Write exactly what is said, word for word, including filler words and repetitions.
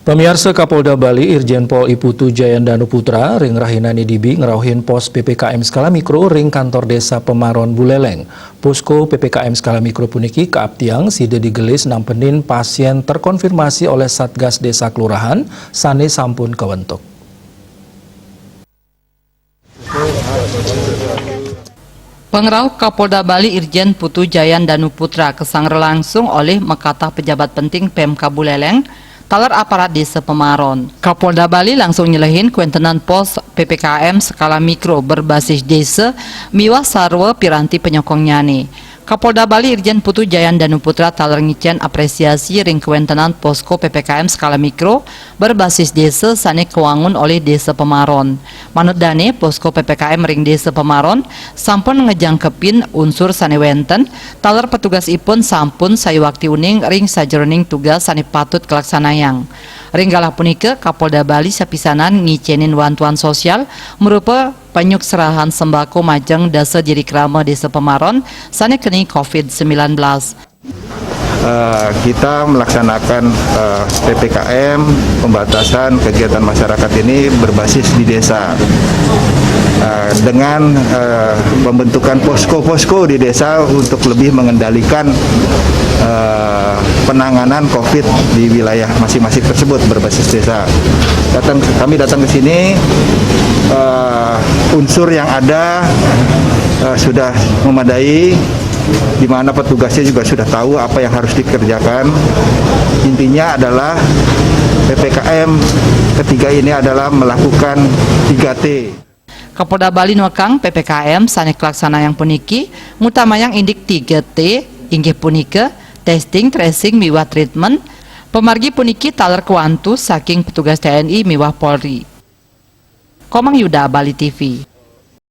Pamiarsa, Kapolda Bali Irjen Pol I Putu Jayandanu Putra ring rahinané dibi ngrauhin pos P P K M skala mikro ring kantor Désa Pemaron Buleleng. Posko P P K M skala mikro puniki kaaptiang sida digelis nampenin pasién terkonfirmasi oleh Satgas Désa Kelurahan sané sampun kawentuk. Pangrauh Kapolda Bali Irjen Putu Jayandanu Putra kasanggra langsung olih makatah pejabat penting Pemkab Buleleng taler aparat Désa Pemaron. Kapolda Bali langsung nyelehin kawéntenan pos P P K M skala mikro berbasis désa miwah sarwa piranti panyokongnyane. Kapolda Bali Irjen Putu Jayandanu Putra taler ngicén apresiasi ring kawéntenan posko P P K M skala mikro berbasis désa sané kawangun olih Désa Pemaron. Manut dané, posko P P K M ring Désa Pemaron sampun ngejangkepin unsur sané wénten, taler petugasipun sampun sayuwakti uning ring sajeroning tugas sané patut kalaksanayang. Ring galah punika, Kapolda Bali sapisanan ngicénin wantuan sosial marupa panyukserahan sembako majeng dasa jerikrama Désa Pemaron sané keni covid sembilan belas. Eh, kita melaksanakan, eh, P P K M, pembatasan kegiatan masyarakat ini berbasis di desa. Eh, dengan, eh, pembentukan posko-posko di desa untuk lebih mengendalikan, eh, penanganan covid di wilayah masing-masing tersebut berbasis desa. Datang, kami datang ke sini, eh, unsur yang ada, eh, sudah memadai, di mana petugasnya juga sudah tahu apa yang harus dikerjakan. Intinya adalah P P K M ketiga ini adalah melakukan tiga T. Kapolda Bali nuekang P P K M sané kalaksanayang puniki ngutamayang indik tiga T, inggih punika testing, tracing, miwah treatment. Pamargi puniki taler kawantu saking petugas T N I miwah Polri. Komang Yuda, Bali T V.